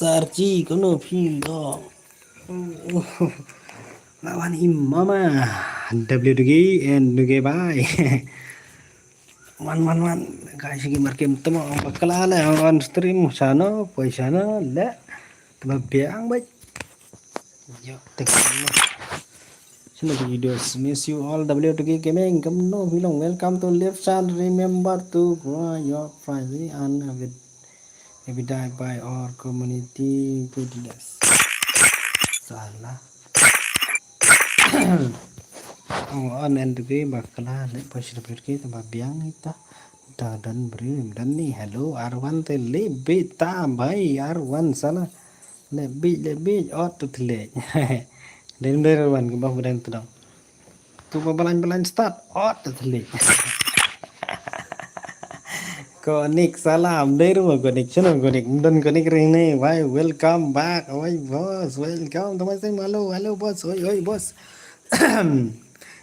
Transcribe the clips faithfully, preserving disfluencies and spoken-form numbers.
Sarchi, kumno phi long? La wan i mama. W two K and two K bhai. Wan, wan, wan. Guys, ki markim temo bakla le on stream sana, poi sana le. Temo biang bhai. Yo, tek. Sino videos. Miss you all, W two K Gaming. Kumno phi long? Welcome to Live Chan. Remember to grow your family and with Evidai by our community goodness. Salah. Oh, an en dege bakla le poi sha debe dege tamba biang ita. Ta dan bri dan ni. Hello, Arwan te le bit ta bai Arwan salah. Le bit, le bit, ot tu tele. Den der Arwan ke bah bedang tedang. Tu ba balan balan start. Ot tu tele. Konik salam dei ruh konik channel konik mdon konik ring ne. Why, welcome back. Oi boss, welcome to my stream. Hello, hello boss. Oi, oi boss.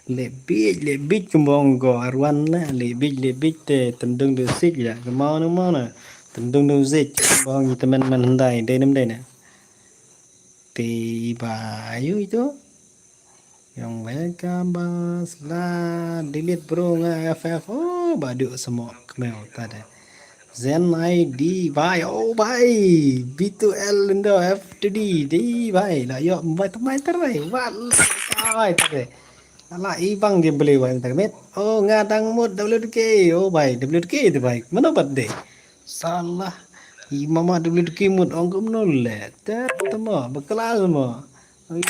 Lebij lebij kumbong ko Arwan la lebij lebij te tendung du sik ya. Kemau ne mau ne tendung du sik kumbong temen men hendai dei nem dei ne. Te ba ayu itu. Yang welcome bas la delete bro nga F F. Oh, ba duk semok kemau tadi. Zen I D bai, oh bai. B two L indo F two D di bai. La yok mai temai terai. Wal bai tadi. Ala ibang dia beli bai internet. Oh, nga dang mut W K. Oh bai, W K tu bai. Mana birthday? Salah. I mama W K mut ong kumno le. Tet temo bekla semua. Oi,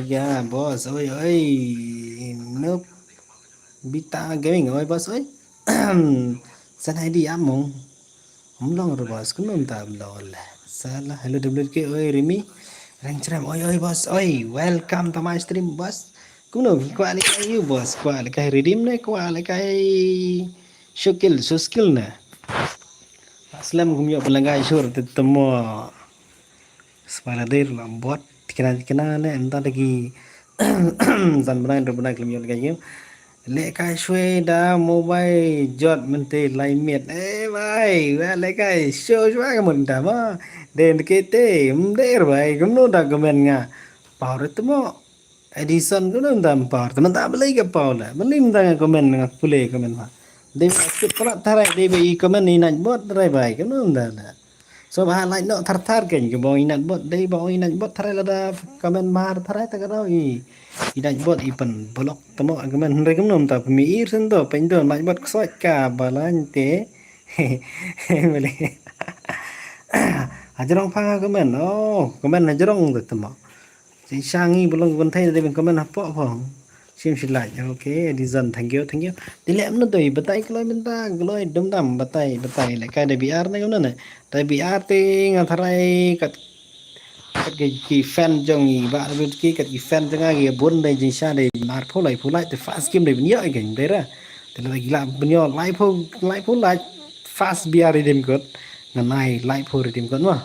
ya boss, oi oi. Noob Beta Gaming, oi boss, oi. Sana di among. Amlong ro boss, kunum ta amlong le. Salah, hello W K, oi Rimi. Reng chrem, oi oi boss, oi. Welcome to my stream boss. Kunum kwa le kai you boss, kwa le kai redeem ne, kwa le kai shukil, suskil ne. Aslam kum yo pelanggai sur tetemo. Spara dir lambot tikna tikna ne enta dagi zan benai ru benai klim yol kayim. Le kai shwe da mobile jot mente lai miet. Eh bai, wa le kai show shwa ka mun da ma. Den kete mder bai kumno da komen nga. Power temo. Edison kumno da power. Temen ta beli ka power la. Beli menta nga komen nga pule komen ma. Dei ba skip pala tharai dei ba i komen i nat bot tharai bai kumno da la. So ba like no thar thar ken ke bong i nat bot dei ba i nat bot tharai lada comment mar tharai ta ka dau i i nat bot i pen block temo comment hynrei kumno ta pemi ir sen to pen to nat bot ksoi ka balante. Bele. Ajrong pha comment. Oh, comment ajrong de temo. Shisha ngi ba long ban thei dei ban comment hapoh phong. Shim shi like. Okay, Edison, thank you, thank you. Dei leh mno doi batai kloi mynta kloi dum dam batai batai le kai dei B R ne kumno ne. Dei B R te nga tharai kat kat ki fan jong i ba ki kat ki fan jong nga ki bun dei jingsha dei nar pho lai pho lai te fast game dei ban yo i dei ra. Te la gila ban yo lai pho lai pho lai fast B R redeem code. Ngan ai lai pho redeem code ma.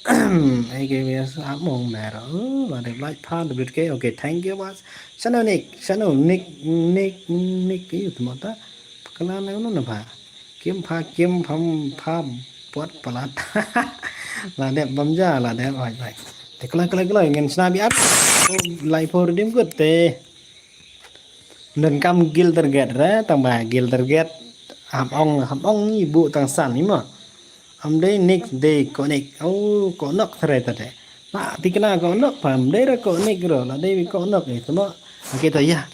Ai ke bias among mero. Oh, la de like pha de bit ke. Okay, thank you boss. Sano Nick, sano Nick Nick Nick ke itu mata. Kena na no na pha. Kim pha kim pham pha pot palat. La de bam ja la de bai bai. Te kala kala kala ngen sna bi ap. Lai pho redeem code te. Nden kam gil target re tang ba gil target. Ham ong ham ong ni bu tang san ni ma. Am dei Nick dei Konik. Oh, Konok tharai ta de. Na tikna Konok pam dei ra Konik ro la dei Konok eh temo. Okay ta ya.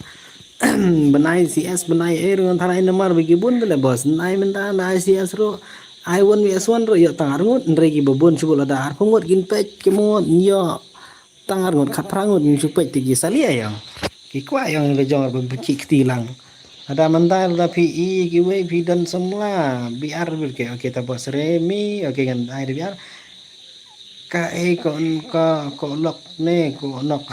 Benai C S benai eh ro tharai namar bagi bun de le boss. Nai menta na C S ro. I one V S one ro yo tang arngut ndrei ki babun shu la da arpho ngut kin pech ki mot yo. Tang arngut khat phra ngut ngi shu peit te ki salia yang. Ki kwah yang le jong ba ki kti lang. Ada mandai ada P E ki wei phi don samla B R bil ke. Okay ta boss Remi. Okay ngan ai de B R. Ka e ko ko ko lok ne ko nok.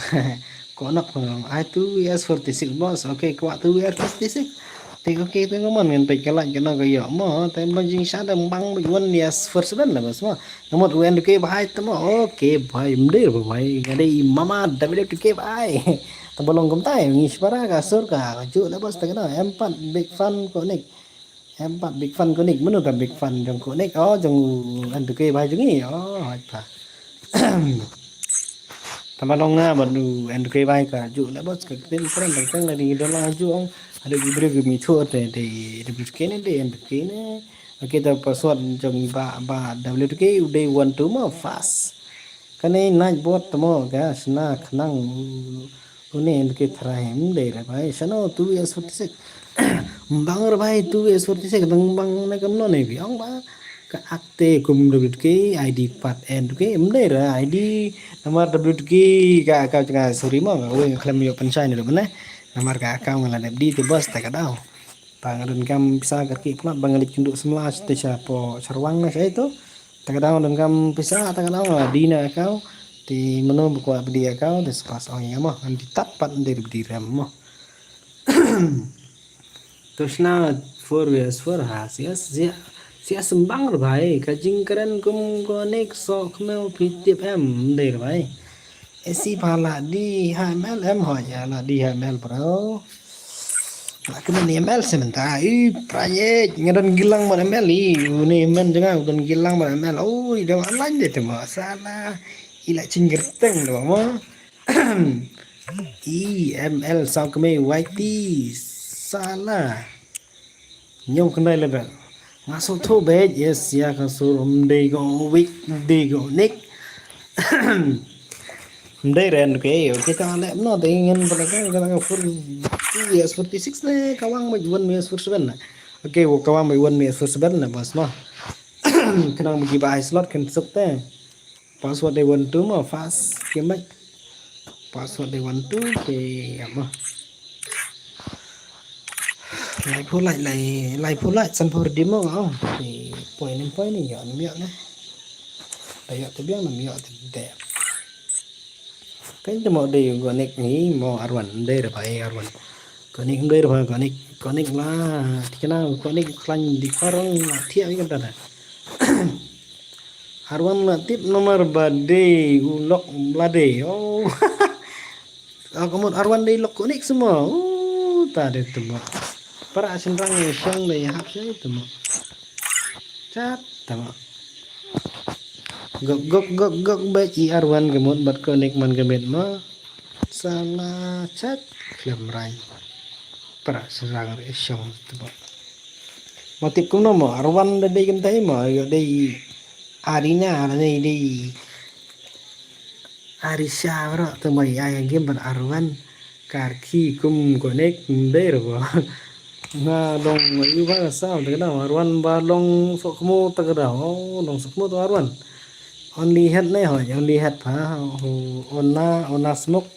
Ko nok pang ai two V S forty six boss. Okay kwah two V S forty six. Te ko ke tu ngan ngan peit ka lait ka no ka yo mo te ba jing sha da bang ba yuan ya first ban la bas mo. Namot wen tu ke bahai te mo. Okay bhai mdir ba bhai ngade i mama da bide tu ke bhai. Te ba long kum tai ngi spara ka sur ka ju la bas te ka no. Empat big fan Konik. Empat big fan Konik menu ka big fan jong Konik. Oh jong en tu ke bhai jong i. Oh hai pa. Tama long na ba nu en ke bai ka ju le bos ka tin pran tang tang la di do la ju ong. Ada di bri mi thu te de de bri ke ne de en ke ne. Oke, ta password jong ba ba W K u dei one two mo fast. Kane night bot mo ga sna khnang. Une en ke thrai em dei re bai sano two S forty six. Bang re bai two S forty six bang bang ne kam no ne bi ong ba. Ka akte kum dubit ke I D pat en tu ke em dei ra I D namar dubit ke ka ka ka suri mo ka we khlem yo penshai ne dubit ne namar ka ka ngala dep di te bos ta ka dau. Bang ren kam pisa ka ki plat bang rit kindu semla te cha po charwang na cha itu. Ta ka dau ren kam pisa ta ka dau di na ka ti menu bu kwa di ka te sepas ong ya mo an di tat pat dei di rem mo. Toshna four vs four ha sia sia sia sembang re bai ka jingkren kum konik so kmeu pitip em dei re bai. Esi pha la di ha M L em ho ya la di ha M L bro. La kena ni M L sementa i prayek ngedan gilang ban M L i uni men jenga udan gilang ban M L oi da lain de tema sala ila cinggerteng de mo. I M L saw kmei Y T sala. Nyong kendai level. Ngaso tho bej yes ya ka sur um dei go week dei go nick. Dei ren ke yo kita le no dei ngen bala ka ka ka fur two S forty six ne ka wang mej one S forty seven na. Okay, wo ka wang mej one S forty seven na bos ma. Kenang bagi ba slot ken suk te. Password dei one two mo fast ke mai. Password dei one two ke ya mo. Lai phu lai lai lai phu lai san phu di mo ngau. Ni poi ni poi ni yo ni yo ne. Da yo te biang ni yo te de. Kan te mo dei go nik ni mo arwan dei re pai arwan. Konik dei re pai konik konik la. Tikena konik klan di parong la tiap ikan tana. Arwan la tip nomor ba dei u lok la dei. Oh. Aku mut arwan dei lok konik semua. Oh, ta dei temo. Para senrang shong dei hap shai temo. Chat temo. Gok gok gok gok ba i arwan kemut bat konik man kemit ma. Sala chat klemrai. Para senrang shong temo. Motip kumno mo arwan da dei kyntai mo yo dei arina da dei dei arisha bro tu mo ya ya game ban arwan karki kum konek nder bo nga dong yu ba sa da na arwan ba long sok mo ta da o long sok mo to arwan only head ne ho only head pa ona ona smoke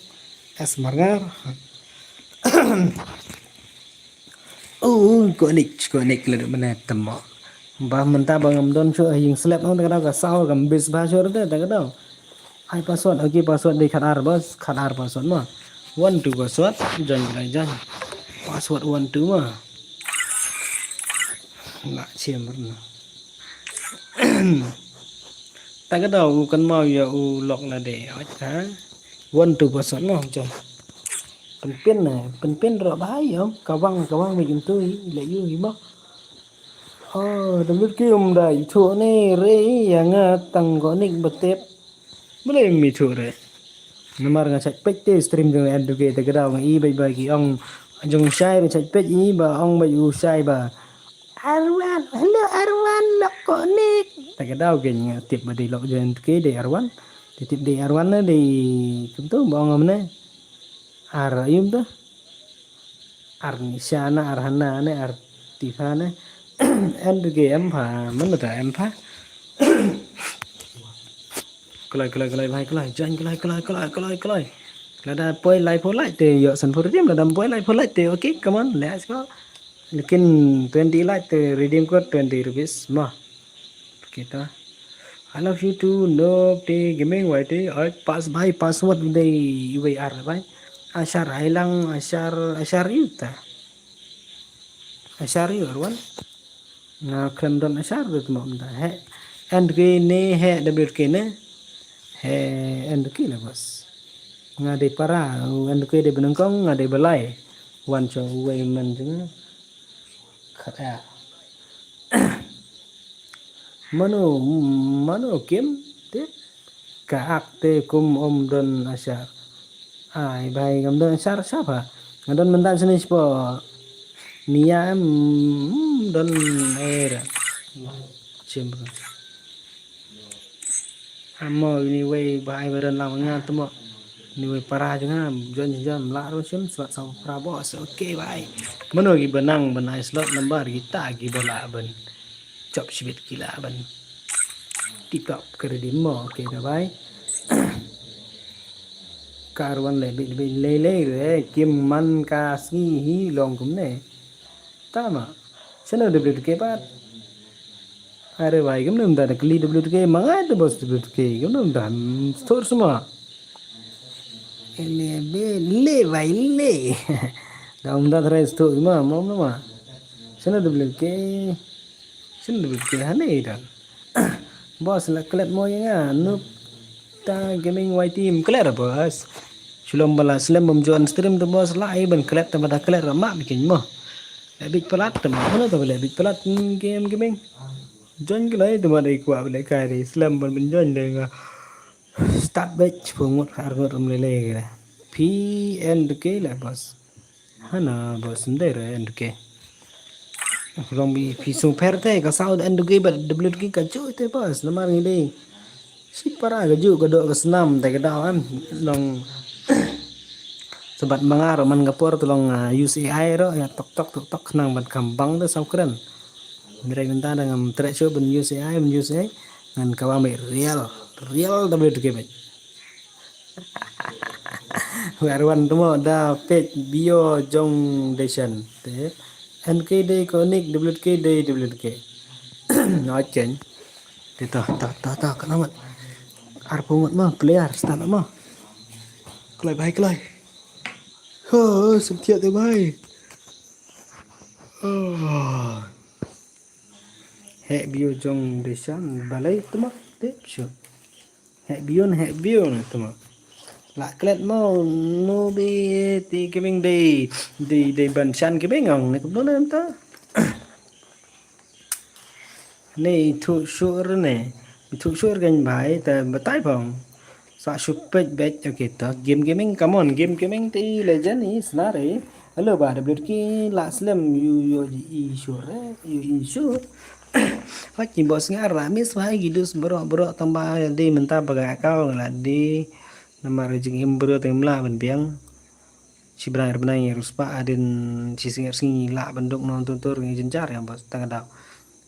es marngar. Oh, konik konik le mane temo. Ba mynta ba ngam don shu ing slap no ta ka dau ka saw kam bis ba shu de ta ka dau. Ai password okay password dei khat ar bas khat ar password ma. One two password join join join. Password one two ma. La chem na. Ta ka dau u kan mau ya u lok la de. Oi ta. One two password ma join. Pynpin na pynpin ro ba yo ka wang ka wang mi jum tu le yu hi ma. Oh, da mut ki um da i thu ne re ya nga tang ko nik ba tep. Mule mi thu re. Namar nga chak pek te stream jong en tu ke te ka dau nga i bai bai ki ong jong shai re chak pek i ba ong bai u shai ba. Arwan, hello Arwan lok ko nik. Te ka dau ke nga tip ba dei lok jong en tu ke dei Arwan. Te tip dei Arwan ne dei kum tu ba ong amne. Ar yum tu. Ar Nishana ar Hana ne ar Tifana. En tu ke em pha man ta em pha. Kloi kloi kloi bhai kloi join kloi kloi kloi kloi kloi. Lada poi lai pho lai te yo san pho redeem lada poi lai pho lai te okay come on let's go. Lekin twenty lai te redeem code twenty rupees ma. Kita. I love you too no te gaming wai te oi pass bhai password dei wei ar bhai. Ashar ai lang ashar ashar yu ta. Ashar yu arwan. Nga khlem don ashar de tmo mda he. End ke ne he de bir ke ne. He end ke le bas. Nga de para end ke de benengkong nga de belai. Wan cho wei men jeng. Khat a. Mano mano kim tip. Ka ak te kum um don ashar. Ai bai ngam don ashar sha ba. Nga don mynta sini spo. Nia em, hmm, don era. Sim. Amo ini wei bai baran lang nga temo. Ini wei para jong nga jon jon la ro sim slot sa pra bos. Okay bai. Mano ki benang benai slot number kita ki bela ben. Chop shibit kila ban tip top kredit mo. Okay da bai. Karwan le bit bit le le re kim man ka sngi hi long kumne. Tama. Sana de bit ke bat. Are bai kumne da kli de bit ke mangai de bos de bit ke kumne da stor suma. Le be le bai le. Da um da trai stor ma mo ma. Sana de bit ke. Shin dubit ke hane idan. Bos la klet mo ya nga nup ta gaming Y T M klet bos. Shulom bala slem bum join stream tu bos la ai ban klet ta bada klet ma bikin mo. Lebit pelat tu mo. Mana tu lebit pelat game gaming. Join ke lai tu ma dai kwa bele kai dai slem ban ban join dai nga. Start batch pungut argut rum lele ke. P N ke la bos. Hana bos ndai re N D K. Long bi phi sung per te ka saw N D K ba W K ka ju te bos namar ngi dei. Si para ka ju ka do ka snam te ka daw em long. Sebat mangar man ka por tu long U S A I ro ya tok tok tok tok nang ban kambang te saw kren. Mira minta da ngam trek shu ban U S A I ban U S A I ngan ka ba mai real real W K ba. Wer wan temo da page bio jong deshan te N K dei konik W K dei W K. Ngai ken. Te ta ta ta ta kana mat. Ar pungut ma player start ma. Klai bai klai. Ho, sem thiat te bai. Oh. He bio jong deshan balai temo tip shu. He biun he biun tuma. La klet mo no bi ti kibing dei dei dei ban shan kibing ong ne kumno ne ta. Ne thu shur ne thu shur gan bai ta batai phong. Sa shu pet bet okay ta game gaming come on game gaming ti legend is nare. Hello ba da blut ki la slem yu yu i shur yu i shur. Hot ki bos ngar la mis wahai ki dus bro bro tang ba di mynta ba ga kau la di. Namar jingim bro tang mla ban biang. Shi brai bnai ngi ruspa adin shi singer sngi la ban duk non tur tur ngi jinjar ya bos tang dau.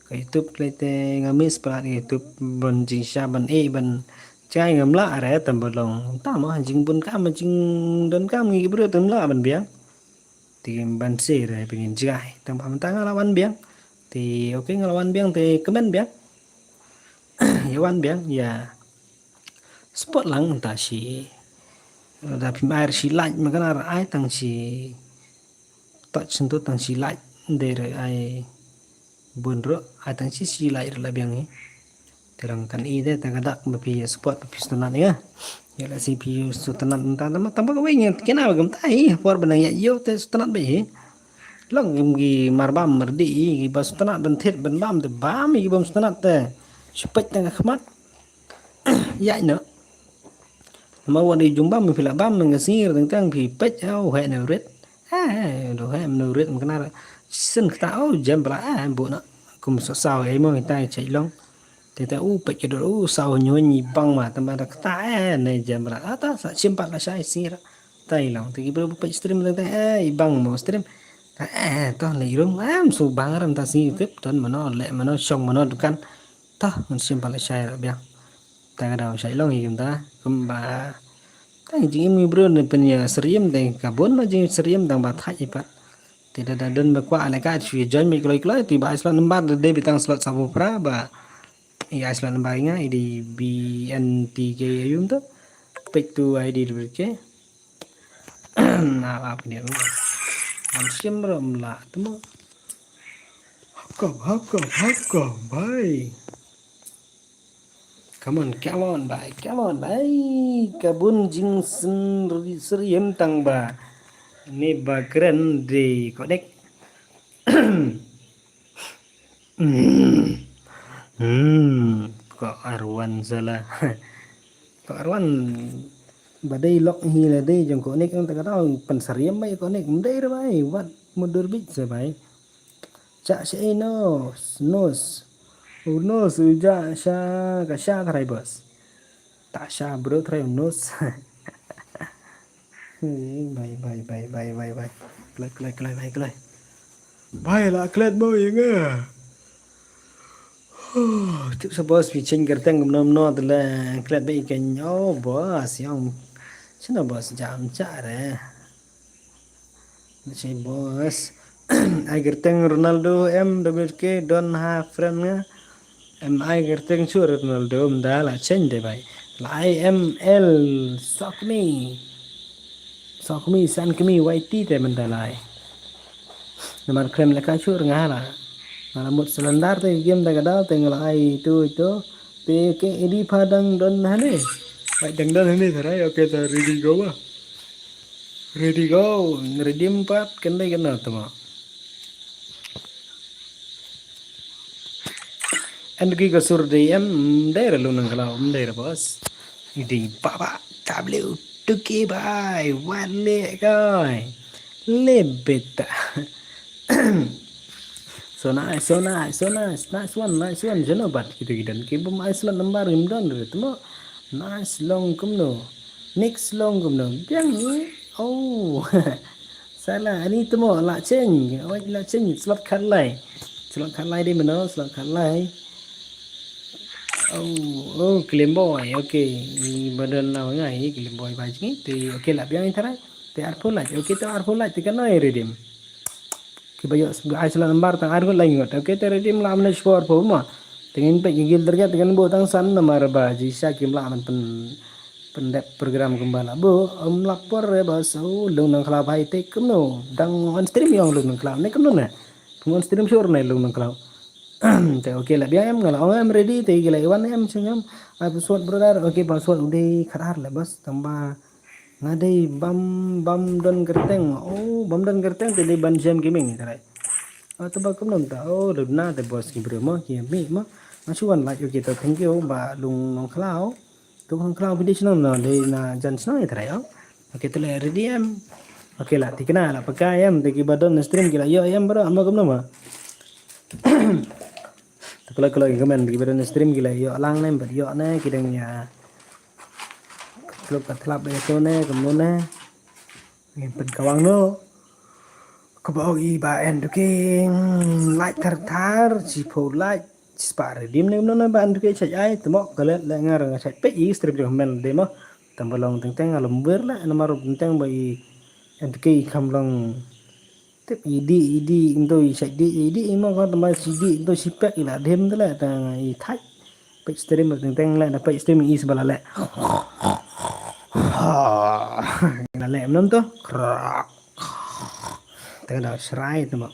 Ka YouTube le te nga mis pla YouTube ban jingsha ban e ban chai ngam la are tam ba long tam jingbun kam jingdon kam ngi bro tang mla ban biang. Ti ban se re pengin jai tang ba mynta nga la wan biang. Ti okay nga la wan biang ti kemen biang. Ya wan biang ya. Spot lang ta shi da phim ai shi like ma kana ai tang shi touch sentuh tang shi like de re ai bun ro ai tang shi shi like la biang ni. Terang kan i de ta ka dak ba phi support ba phi stunat ya. Ya la si phi stunat ta ta ma tang ba ka weng ya kena ba gam ta hi por ba nang ya yo te stunat ba hi. Long gam gi mar bam mar di gi ba stunat ban thit ban bam te bam gi bam stunat te. Supet tang ka khmat. Ya no. Ma wa di jung bam phi la bam nang sir tang tang phi pet au he no rit. Eh, do he no rit ma kena. Sen kata au jam bla eh bu na. Kum so sao ai mo ta chai long. Te ta u pek ke do u sao nyu ni bang ma ta ma ta kata eh ne jam ra ata sa chim pat la shai sira. Ta i long te ki bro pek stream ta eh i bang mo stream. Ta eh to le i rung am su bang ram ta si tip ton mano le mano shong mano dukan. Ta ngan chim pat la shai ra biang. Ta ka dau shai long i kum ta kum ba. Ta jing im bro ne pen ya seriam te ka bon ma jing seriam tang ba thai i pat. Te da da don ba kwa ale ka shu join mi kloi kloi ti ba ai slot number de bi tang slot sabu pra ba. I ai slot number nga i di B N T K ayum to. Pek tu I D W K. Na la pni ru. Am sim ro mla temo. Hakam hakam hakam bai. Come on, come on, bai, come on, bai. Ka bun jing sen ri seriam tang ba. Ni ba kren de konek. Hmm. Hmm. Ko arwan sala. To arwan ba dei lok hi la dei jong ko nek ang ta ka dau pan sariam bai ko nek mdei ra bai wat mudur bit se bai. Cha sha ei nos nos u ja sha ka sha trai bos. Ta sha bro trai nos. Bai bai bai bai bai bai. Klai klai klai bai klai. Bai la klet mo ïa nga. Tip sa bos pi cheng kyrteng kumno kumno te la klet bai ken. Oh bos yong. Chino bos jam cha re. Che bos. Ai kyrteng Ronaldo em W K don ha friend nga. Em ai kyrteng chu Ronaldo mda la cheng de bai. La ai M L Sokmi. Sokmi san kmi Y T te mda la ai. Namar krem leka chu nga la. Nga la mut selendar te game da ka dau te nga la ai tu tu. Te ke edi padang don hane. Bai dang don hane tharai. Okay ta ready go ba. Ready go. Ready empat kendai kena tama. An ki ka sur dei em dei ra lunang kalau em dei ra bos. Di baba W two K bai wan le kai. Le beta. So nice, so nice, so nice. Nice one, nice one. Jeno bat kita kita. Ki bom ai slot number gim don re temo. Nice long kumno. Next long kumno. Biang ni. Oh. Sala ani temo la cheng. Oh la cheng slot khat lai. Slot khat lai dei mano, slot khat lai. Oh, oh, Klim Boy. Okay. Ni badan na ngai Klim Boy ba jingi. Te okay la biang ni tharai. Te arphew lait. Okay te arphew lait te kan ai redeem. Ki ba ïoh ai slot number tang ar ngut lai ngut. Okay te redeem la mane shipor pho ma. Te ngin peit ki gil target te kan buh tang san namar ba ji sha kim lah ban pyn pyndep program kumba la buh. Em la por re ba so Lung Nangkhlaw bhai te kumno dang on stream ïong Lung Nangkhlaw ne kumno ne. Kum on stream sure ne Lung Nangkhlaw. Te okay la biang em nga la ong em ready te ki la wan em chengem. Ai password brother okay password u dei khat ar le bas tang ba. Nga dei bam bam don kyrteng. Oh bam don kyrteng te dei ban jem gaming tharai. Oh te ba kumno ta. Oh duna te bos ki bro mo ki mi mo. Nga shu wan like okay to thank you ba Lung Nangkhlaw. Tu Lung Nangkhlaw video channel no dei na jan channel tharai oh. Okay te le ready em. Okay la tikna la pakai em te ki ba don stream ki la ïoh em bro mo kumno ma. Te kala kala ki comment ki ba don stream ki la ïoh lang ne ba ïoh ne ki dang ïa. Klub ka thlap ba ïa to ne kumno ne. Ngin pynkawang no. Kaba ong i ba en duking lait thar thar chipho lait chispa redim ne kumno ne ba en duking chait ai temo kalet le ngar nga chait peit i strip jong mel demo. Tang ba long teng teng alom wir le namar teng teng ba i en duking i kham long tip i di i di into i chait di i di i mo ka tang ba si di into si pek i la dim te le tang i thait. Page stream teng teng le na page stream is bala le. La le mnam to. Teng da shrai temo.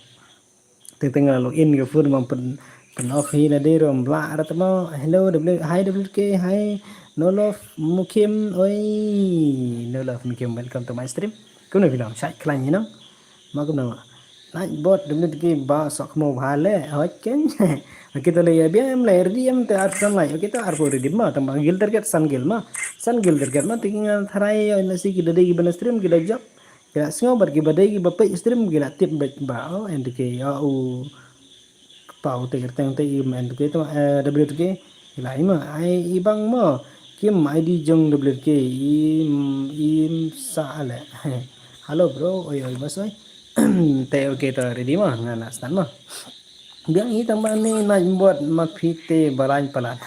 Teng teng la login ka phone mo pen pen off hi la dei rom bla ra temo. Hello W hi W K hi. No love Mukim oi. No love Mukim welcome to my stream. Kumno phi long shait khlaiñ hi nong. Ma kumno ma. Nightbot dum dum ki ba sok mo bha le hoi ken. Kita le ya biang em le ready em te ar san lai kita ar po ready ma tang ba gil target san gil ma. San gil target ma tiki ngan tharai yo na si ki dei ki ban stream ki da job. Ki da sngo bar ki ba dei ki ba page stream ki da tip bet ba oh en te ki ya u. Pau te teng te i men te to eh W te ki. Ila ima ai i bang mo. Kim ai di jong W K i i sa ale. Hello bro oi oi bas oi. Te okay to ready mo nga na start mo. Biang i tang ba ni na imbot ma phi te balain palat.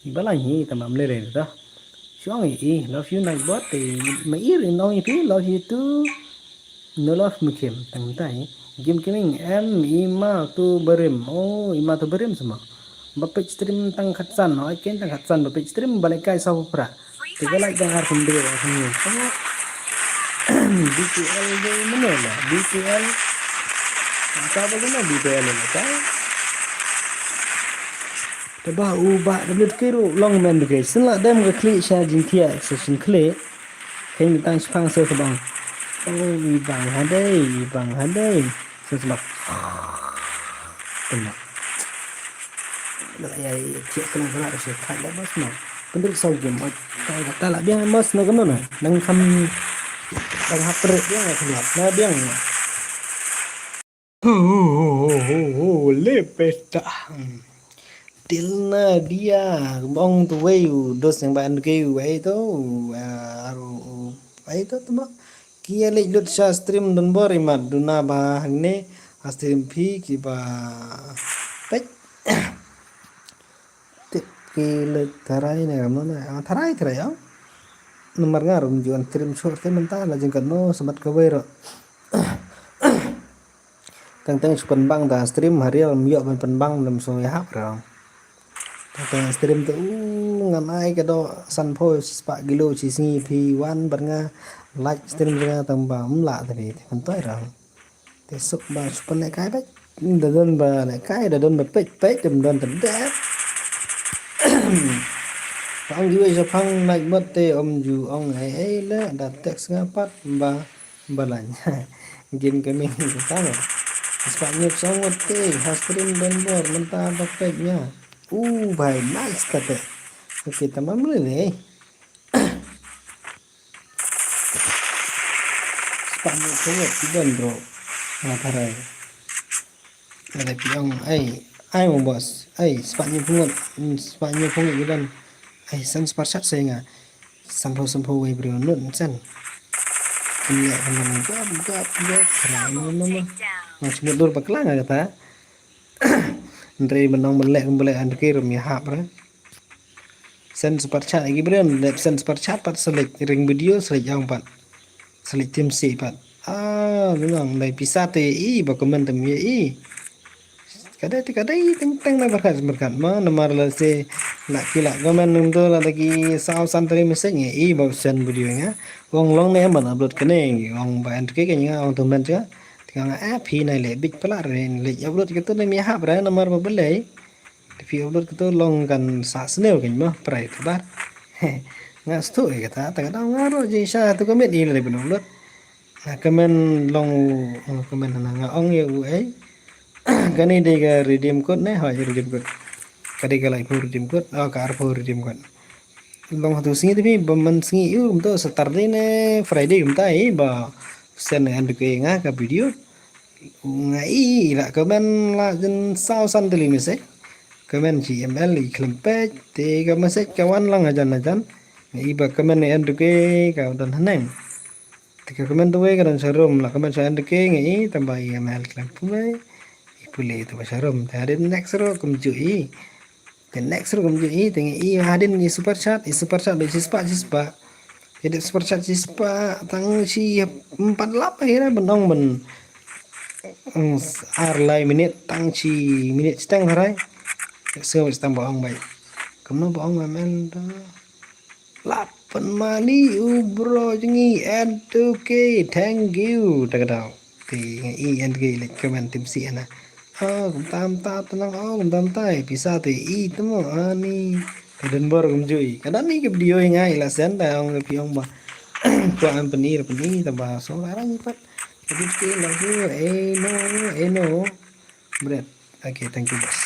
I balain hi tang ba mle re to. Shong i i love you Nightbot te ma i ri nong i phi love you too. No love Mukim tang tai. Game gaming em ima tu barim. Oh ima tu barim sama. Ba page stream tang khatsan. Oi ken tang khatsan ba page stream balik kai sa pra. Tiga like dang har kumbe ar kumbe. B T L de mana la. B T L. Apa ba guna B T L la ta. Te ba u ba da blit kiru long men de ke. Sin la dem ka klik sha jingtiak sa sin klik. Keng tang shipang sa ka bang. Oh i bang hadei i bang hadei. Sa sa bang. Tengok. Lak ya ya tiak kena kena sa khai la bas ma. Kendrick sau game. Oi, ta la biang mas na kemno na. Nang kham, nang hap trek biang na kemno. Na biang. Ho, ho, ho, ho, ho, le peta. Til na dia bong tu wei u dos yang ban ke u wei tu, ah, aru, wei tu tu ma. Kia lek lut sha stream don bor imat duna ba hangne ha stream phi ki ba pek. Tip ki lek tharai ne kam na, ah, tharai tharai ya. Nomor nga rum juan stream short te menta la jingkat no semat ka wei ro. Teng teng shu pynbang ta stream, ha real ym ïoh ban pynbang, ym shu ïahap re. Teng teng stream te, u, ngan ai ka doh sanphew spah kilo shi sngi phi wan bad nga like stream jong nga tang ba ym lah te phi, te myntoi re. Te suk ba shu pynlehkai bad da don ba lehkai, da don ba peit peit, da don te dep. Ong ju shaphang night mode te ym ju ong ei ei le, da text nga pat ba Balan. Game gaming ka mo. Spah hynñiew song ngut te ha stream don bor mynta ba peit nia. U bhai, nice kata. Okay, tamam le ne. Spah hynñiew song ngut ki don bro. Nga tharai. Ada phi ong, ai, ai mo boss. Ai, spah hynñiew song ngut. Hmm, spah hynñiew song ngut ki don. Ai, san spah sat sa nga. Sanphew sanphew wei briew nud sen. Kynleh kynleh gap gap gap. Kynleh no no no. Nga shu mut dur bakla nga kata. Hynrei mynong mynleh kynleh an kir ym ïahap re. Sen spah sat agi briew, leh sen spah sat pat select ring video select ong pat. Select tim si pat. Ah, mynong dei pisa te i ba comment te i. Kadei te kadei teng teng na berkat berkat ma namar la se la ki la comment nung to la ki saw san tari message nge i ba send video nga. Ong long ne man upload kane ong ba en ke ke nga ong to men ja. Te nga eh phi nai le bit pala re le upload ke to ne mi hap re namar ba belei. Te phi upload ke to long kan sa snew kan ma prai te bar. Nga stu e kata ta ka dang nga ro je sha to ka met i le upload. Nga comment long u, nga comment hana nga ong ïa u ei. Kane dei ka redeem code ne, hoi redeem code. Ka dei ka laiphew redeem code, oh ka arphew redeem code. Long hatu sngi te phi, ba man sngi u kumto Saturday ne Friday kumta ei ba send en dei nga ka video. Nga i la comment la jen saw san tylli message. Comment shi M L i khlem peit, te ka message ka wan lang hajan hajan. Nga i ba comment en dei ka don haneng. Te ka comment tu wei ka don sharum la comment sha en dei ngi i tamba i M L khlem pule. I pule tu ba sharum. Te hadien next ro kumjuh i. Te next ro kumjuh i te ngi i hadien i super chat, i super chat ba i shispah shispah. Te dep super chat shispah tang shi empat lap akhirnya benong ben. Mm, ar lai minit tang shi minit seteng harai. Sngewbha seteng ba ong bai. Kumno ba ong M L da. Lap pynmali u bro jong ngi N two K, thank you. Ta ka daw. Te ngi i N two K leh comment tim si ana. Oh, kumta kumta tenang, oh, kumta kumta pisa te i temo ani. Te don bor kumjuh i. Ka don i ka video i nga i la send ta ong ka phi ong ba. Ko am pynir pynir ta ba so la rang pat. Ka video ke la ku eh no eh no. Bret. Okay, thank you boss.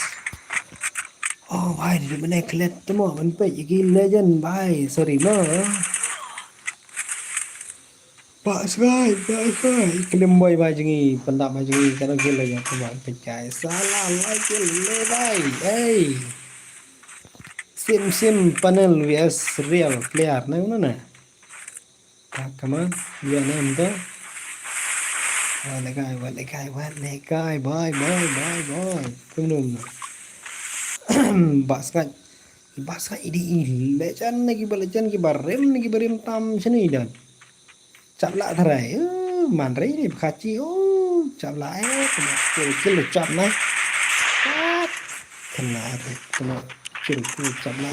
Oh bhai, ni mane klet temo ban peit ki legend bhai. Sorry mo. Ba sgai, ba sgai. Klim boy bhai jong ngi, pyndap bhai jong ngi, ka dang ki legend temo ban peit kai. Salah like le bhai. Hey. Sim sim panel V S real player na uno na. Ah, come on. Ïa ne em to. Wat le kai, wat le kai, wat le kai. Bye, bye, bye, bye. Kumno kumno. Ba skat. Ba skat idi i legend ne ki ba legend ki ba rim ne ki ba rim tam shini dan. Chap la tharai. Eh, man rai ni bkhachi. Oh, chap la eh. Kena kil kil chap na. Chap. Kena rai. Kena kil kil chap la.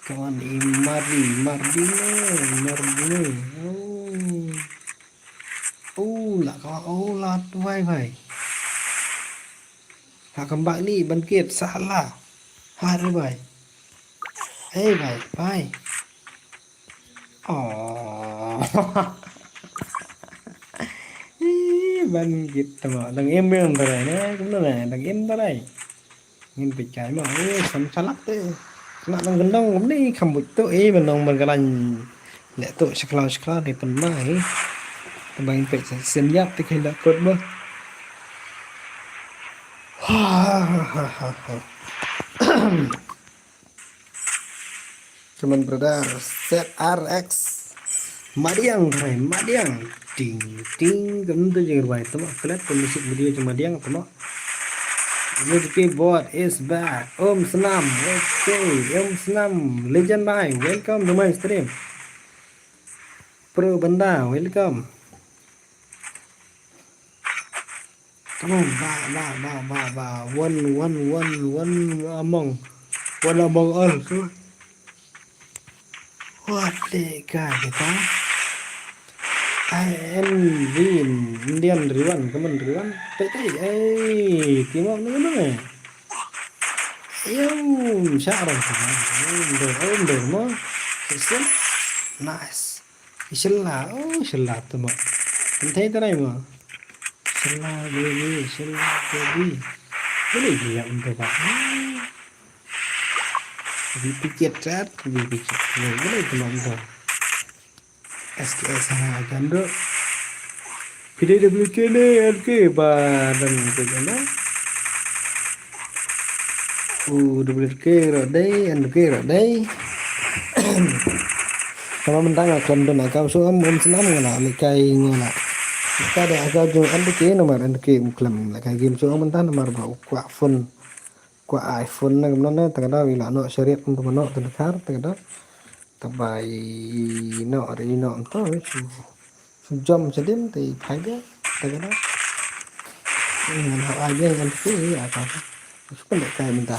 Kawan i Mardi, Mardi ne, Mardi ne. Oh. Oh, la ka, oh, la tuai bhai. Ha kambak ni ban kit salah. Ha re bhai. Hey bhai, bhai. Oh. Ih, ban kit tama dang em em tarai ne, kumno ne, dang em tarai. Ngin peit kai ma, eh, sam chalak te. Kane nang gendong kumne kham buit to, eh, ban long ban khlaiñ. Leh to shakhlaw shakhlaw te pynma, eh. Te ba ngin peit sien ïap te khie da kot ba. Ha, ha, ha, ha, ha. Come on, brother. Z R X. Madiang, Rai, Madiang. Ting, ting. Kam tu je rai. Tama, klet pun musik video je Madiang, tama. Music keyboard is back. Om Snam. Okay, Om Snam. Legend bhai, welcome to my stream. Pro Banda, welcome. Come on, ba, ba, ba, ba, ba. One, one, one, one among, one among all. Come on. What the guy, kita? I am Win, Indian Riwan, come on, Riwan. Tei, tei, eh, team up ni, ni. Ayum, sha rong, sha rong. Ayum, dei, ayum, dei, mo. Nice. Shella, oh, shella tu mo. Entai tarai mo. Shella, baby, shella, baby. Boleh dia untuk apa? Dipikir cat, dipikir. Boleh tu mo untuk. S K S ha kan tu. P D W K ni, N K ba dan tu kan. U W K ro dei, N K ro dei. Tama mynta nga khlem don account, so em, em snam nga la lehkai nga la. Ka da account jong N K namar N K um khlem lehkai game, so em mynta namar ba u kwah phone, kwah iPhone na kumno na, ta ka da wi la noh shariat um tama noh ta ka da. Ta ba i noh ri noh um to. Jom shadien te phai bia, ta ka da. Ngan hap ai bia ngan phi, ïa ka. Shu pynlehkai mynta.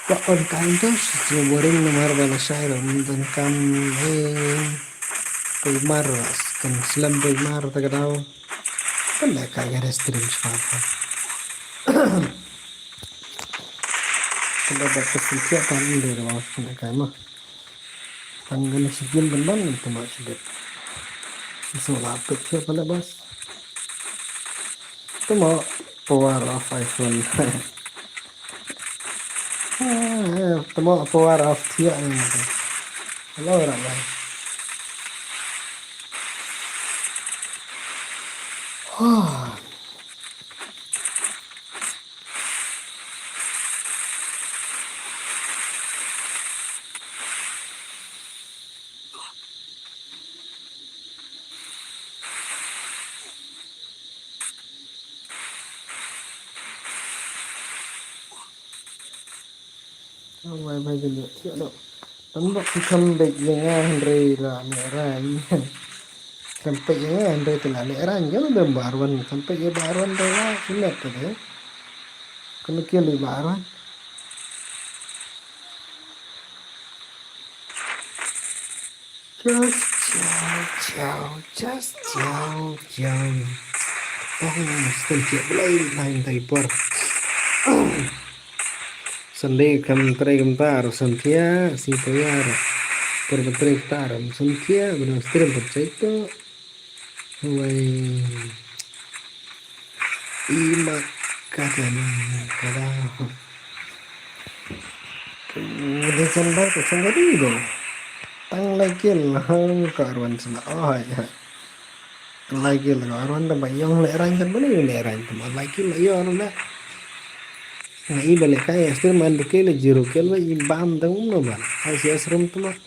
Ka on time tu shu boring namar ba lashai ruh ym donkam, eh, pynmar ruh kan slem pynmar ta ka daw. Pynlehkai ka da stream shuwa ka. Kan da ba ka sngewthuh kan ym dei ruh pynlehkai ma. Tang kane shi game ban ban tang ba shi dep. So la peit phi pala bas. Tama power of iPhone. Ah, tama power of thiah ni. Hello, rak lai. Huh. Wai bai jin ïa thiah dok. Tam dok ki kham beit ïa nga hynrei la lehrain. Kham peit ïa nga hynrei te la lehrain, ïa nga ba Arwan kham peit ïa ba Arwan te la simet te de. Kano kill ïa ba Arwan. Just chow chow, just chow chow. Oh, stem ke belai lain tai por. Sunday kam trai kam tar, Santhia, si tayar. Por kam trai tar, Santhia, benang stream percaya tu. Wai. Ima kata ni, kata. Udah chandar tu sendiri tu. Tang lagi lah, ka Arwan sana. Oh, ya. Lagi lah, ka Arwan dah bayang lehrain kan, mana lehrain tu. Lagi lah, ya, Arwan dah. Nah, i balik kai, astir main tu ke le zero kill, ba i bam tu, mana ban. Ai si asrum tu mah.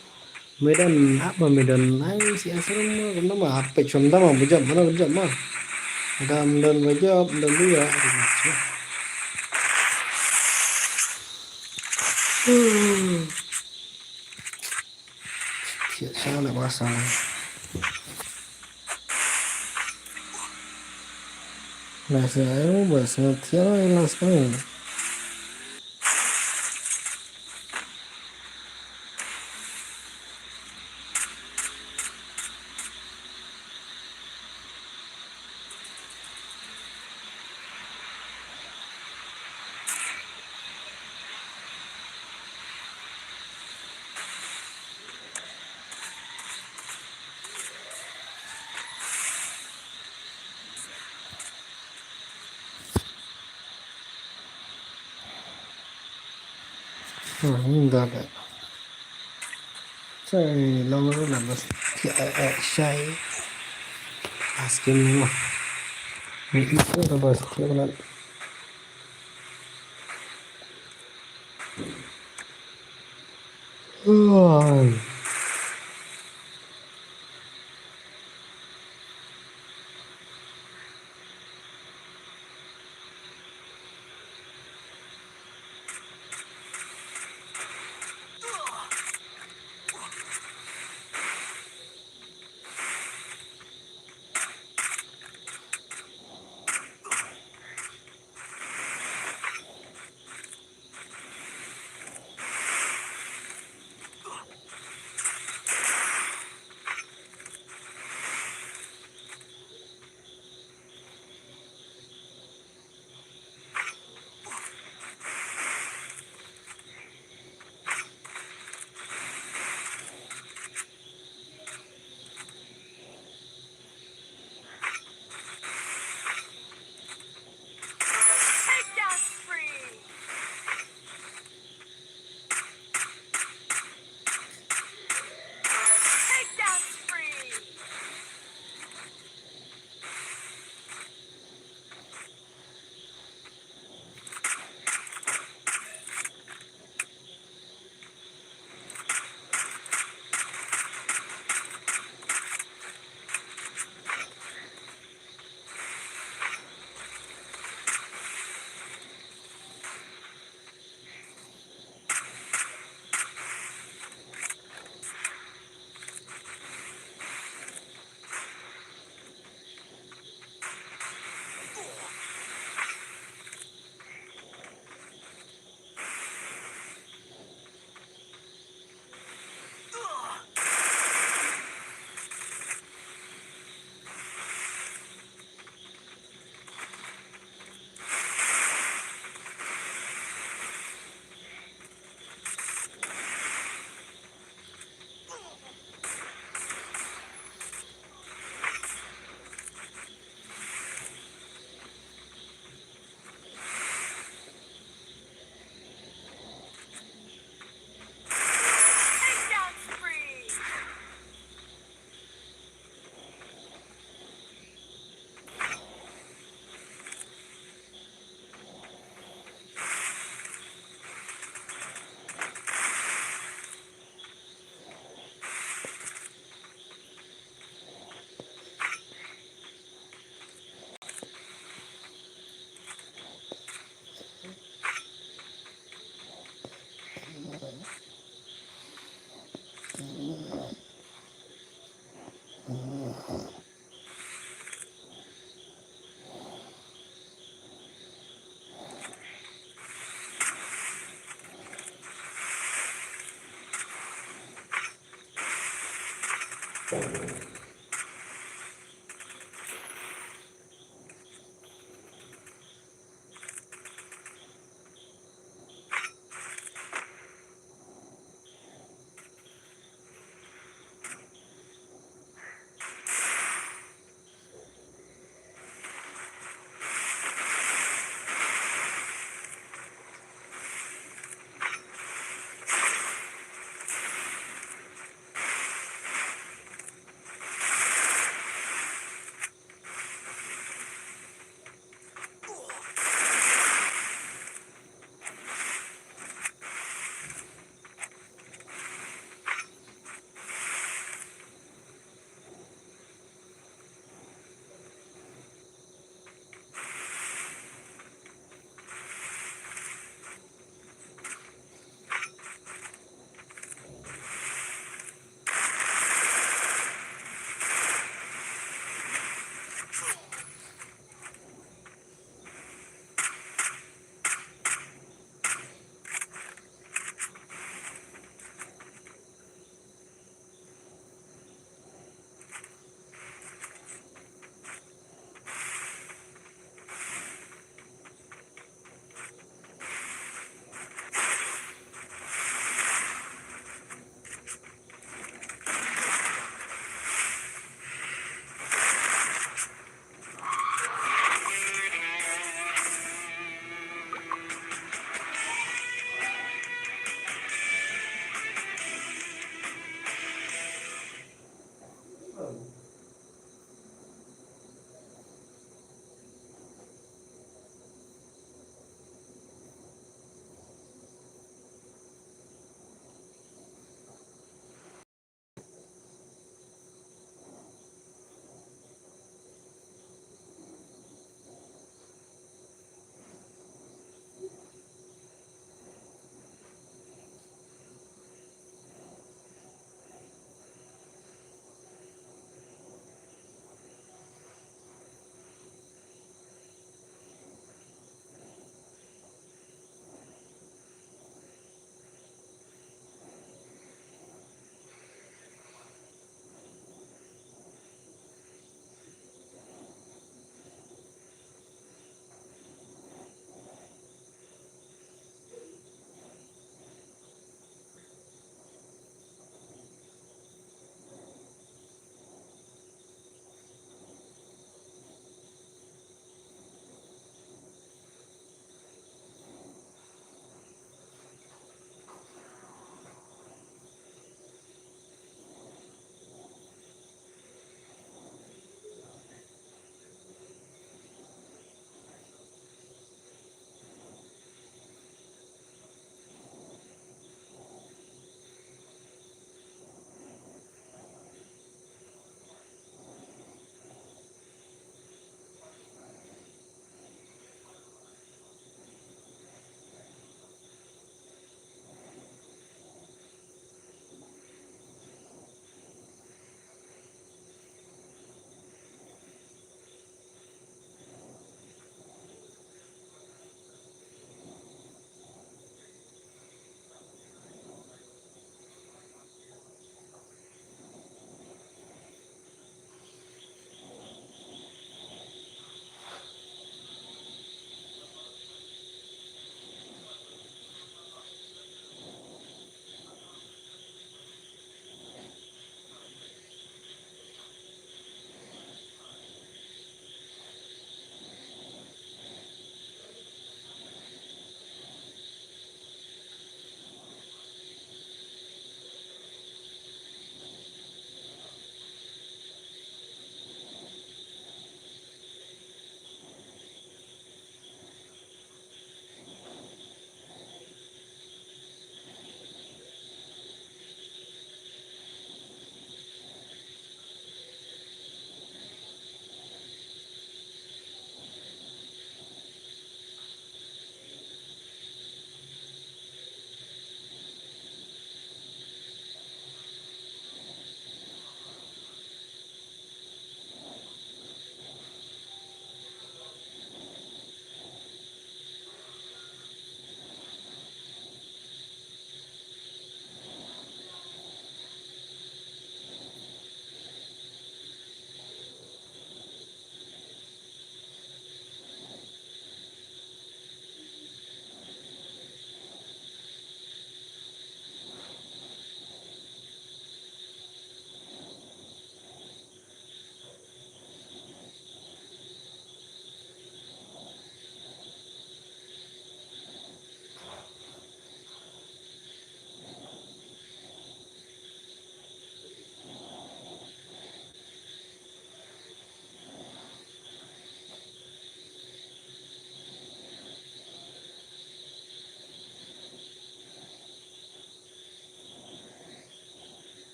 Medan apa medan ai si asram ma, kena ma apa chom dama bejap mana bejap ma. Ada medan bejap, medan dia. Hmm. Tiada salah bahasa. Bahasa, bahasa tiada jelas kan. Hmm, dah, dah. Shai, long ruh lah, bas. Ya, eh, eh, shai. Asking mo. Ni itu lah, bas. Ya, lah. Oh. Takedown spree! Takedown spree!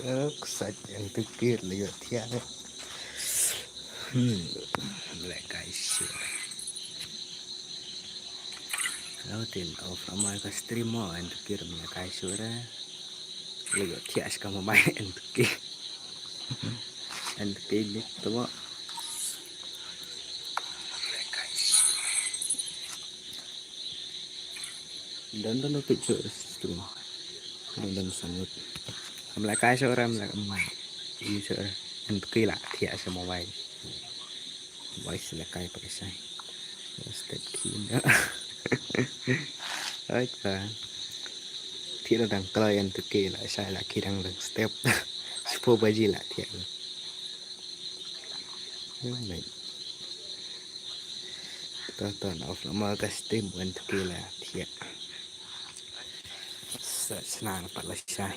Ek sait en tu kir le yo thiah ne. Hmm. Leh kai shu. Lo tin off amai ka stream mo en tu kir me kai shu re. Le yo thiah ska mo mai en tu kir. En tu kir ni tu mo. Leh kai shu. Don don picture stream. Don don sanut. Am leh kai shu re am leh am. Yu shu re. En tu kir la thiah sa mobile. Voice leh kai pa sai. Step key na. Oi pa. Thiah la dang kloi en tu kir la sai la ki dang dang step. Shu phew baji la thiah la. Oi mate. To to na off la ma ka stream en tu kir la thiah. Sa sna na pat la sai.